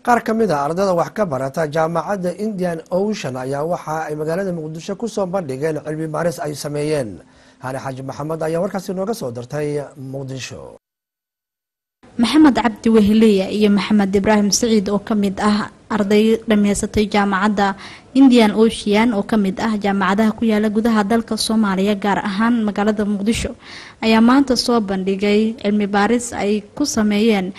Qaar ka mid a ardayda wax ka barata jaamacadda Indian Ocean ayaa waxa ay magaalada Muqdisho kusoo bandhigeen cilmi baaris ay sameeyeen. Hani Xaaji Maxamed ayaa warkaasi nooga soo dirtay Muqdisho. Maxamed Cabdi Weheliya iyo Maxamed Ibraahim Saciid oo kamid ah arday dhameysatay jaamacadda Indian Ocean oo kamid ah jaamacadaha ku yaala gudaha dalka Soomaaliya, gaar ahaan magaalada Muqdisho, ayaa maanta soo bandhigay cilmi baaris ay ku sameeyeen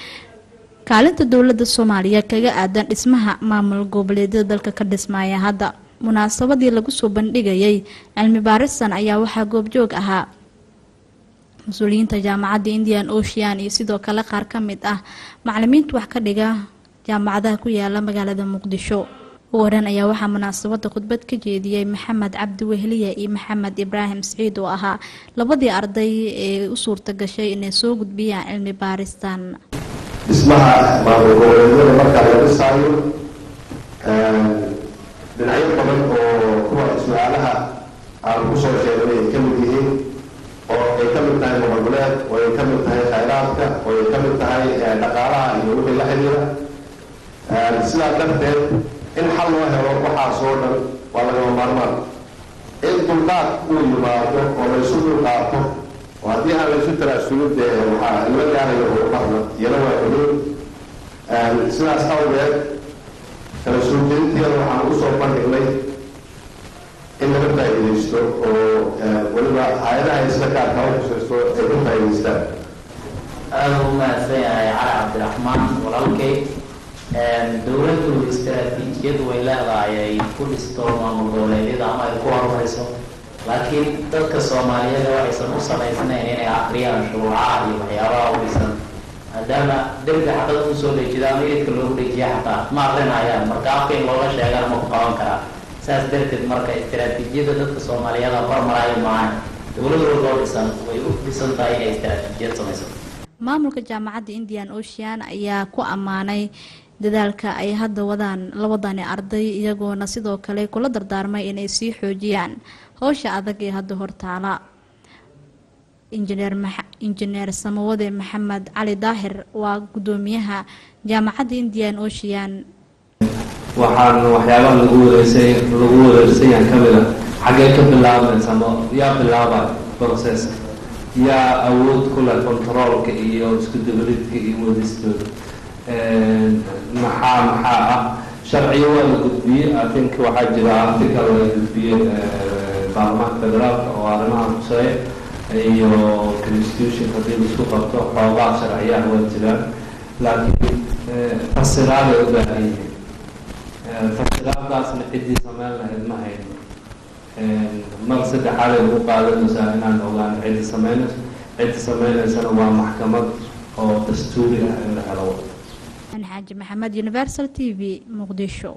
kaalinta dowladda Soomaaliya kaga aadan dhismaha maamul goboleedyada dalka ka dhismaya hadda. Munaasabadii lagu soo bandhigayay cilmi baaristan ayaa waxaa goobjoog ahaa mas-uuliyiinta jaamacadda Indian Ocean iyo sidoo kale qaar ka mid ah macalimiinta wax ka dhiga jaamacadaha ku yaala magaalada Muqdisho. Ugu horeyn ayaa waxaa munaasabada khudbad ka jeediyey Maxamed Cabdi Weheliya iyo Maxamed Ibraahim Saciid oo ahaa labadii arday ee u suurta gashay inay soo gudbiyaan cilmi baaristan. Dhismaha maamul goboleedyada marka la dhisaayo, dhinacyo badan oo kuwa su-aalaha aan kusoo sheegnay ay ka mid yihiin, oo ay ka mid tahay maamul goboleed, oo ay ka mid tahay khayraadka, oo ay ka mid tahay dhaqaalaha iyo wixii la xiriira. Sidaa darteed in xal loo helo waxaas oo dhan waa lagama maarmaan in dulqaad uu yimaado oo laysu dulqaato, oo haddii aan laysu taraasulin dee waxaa lama gaarayo horumarna iyana waa muhiim. Sidaas awgeed kala soo jeedinteeda waxaan ugu soo bandhignay in laga faa'iidaysto oo weliba hay-adaha isla gaarka u khusaysto ay ka faa'iidaystaan. Aada u mahadsan yahay Cali Cabdiraxmaan walaalkay. Dowladdu istaraatiijiyad way leedahay ay ku dhisto maamul goboleedyada ama ay ku horumariso, laakiin dadka Soomaaliyeed waxaysan u samaysnayn inay akriyaan shuruucaha iyo waxyaabaha u dhisan, maadaama derbi xaqada usoo dhejida ama iridka loogu dhejiya xataa ma akrinayaan. Marka afka in looga sheegana ma ku qaban karaa. Saas darteed marka istaraatiijiyada dadka Soomaaliyeed hormaraayo maahan, dowlad walba oo dhisan way u dhisan tahay inay istaraatiijiyad samayso. Maamulka jaamacadda Indian Ocean ayaa ku ammaanay dadaalka ay hadda wadaan labadani arday, iyagoona sidoo kale kula dardaarmay inay sii xoojiyaan howsha adag ee hadda hortaala. Injineer Samawade Maxamed Cali Daahir waa gudoomiyaha jaamacadda Indian Ocean. Waxaan waxyaabaha lagu wareysay lagu wareersan yahay kamid a xaggee ka bilaabmaysa ma yaa bilaabay processka, yaa awood ku leh controolka iyo isku dubridka iyo wadistooda, maxaa ah sharciyo waa la gudbiyey. I think waxaa jira article la gudbiyey baarlamaanka federaalka oo arrimahan kuseeya iyo constitution haddii laisku qabto. Xoogaa sharciyaha waa jiraan, laakiin fasiraaday u baahan yihiin. Fasiraadaasna ciddii sameyn lahayd ma hayno. Mar saddexaaday ugu qaadanaysaa inaan ogaano ciddi sameynayso. Ciddi sameynaysana waa maxkamad oo dastuuri ah in la helo. Xaaji Maxamed, Universal TV, Muqdisho.